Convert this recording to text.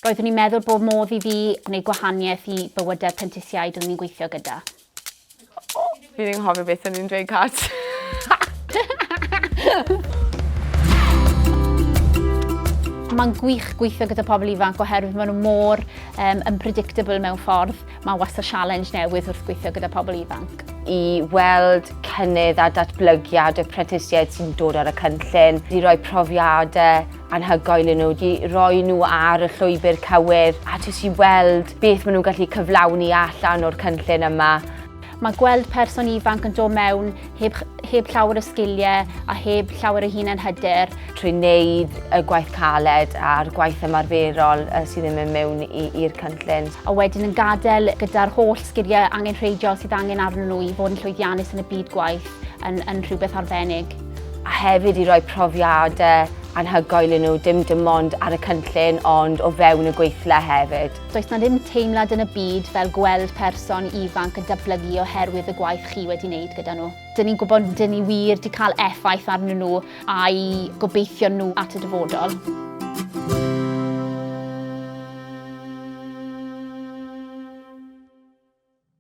Roeddwn i'n meddwl bod modd i fi gwneud gwahaniaeth i bywydau'r prentisiaid oeddwn i'n gweithio gyda. Fi ddim yn cofio beth o'n i'n dweud, Cat. Mae'n gwych gweithio gyda pobl ifanc oherwydd maen nhw mor um, unpredictable mewn ffordd. Mae wastad challenge newydd wrth gweithio gyda pobl ifanc. I weld cynnydd a datblygiad y prentisiaid sy'n dod ar y cynllun, i roi profiadau anhygoel i nhw, i roi nhw ar y llwybr cywir a jyst i weld beth maen nhw'n gallu cyflawni allan o'r cynllun yma. Mae gweld person ifanc yn dod mewn heb, heb llawer o sgiliau a heb llawer o hunan hyder. Trwy wneud y gwaith caled a'r gwaith ymarferol sydd yn mynd mewn i'r cynllun. A wedyn yn gadael gyda'r holl sgiliau angenrheidiol sydd angen arnyn nhw i fod yn llwyddiannus yn y byd gwaith yn, yn rhywbeth arbennig. A hefyd i roi profiadau anhygoel i nhw, dim dim ond ar y cynllun ond o fewn y gweithle hefyd. Does 'na ddim teimlad yn y byd fel gweld person ifanc yn datblygu oherwydd y gwaith chi wedi wneud gyda nhw. Dyn ni'n gwybod dyn ni wir 'di cael effaith arnyn nhw a'u gobeithion nhw at y dyfodol.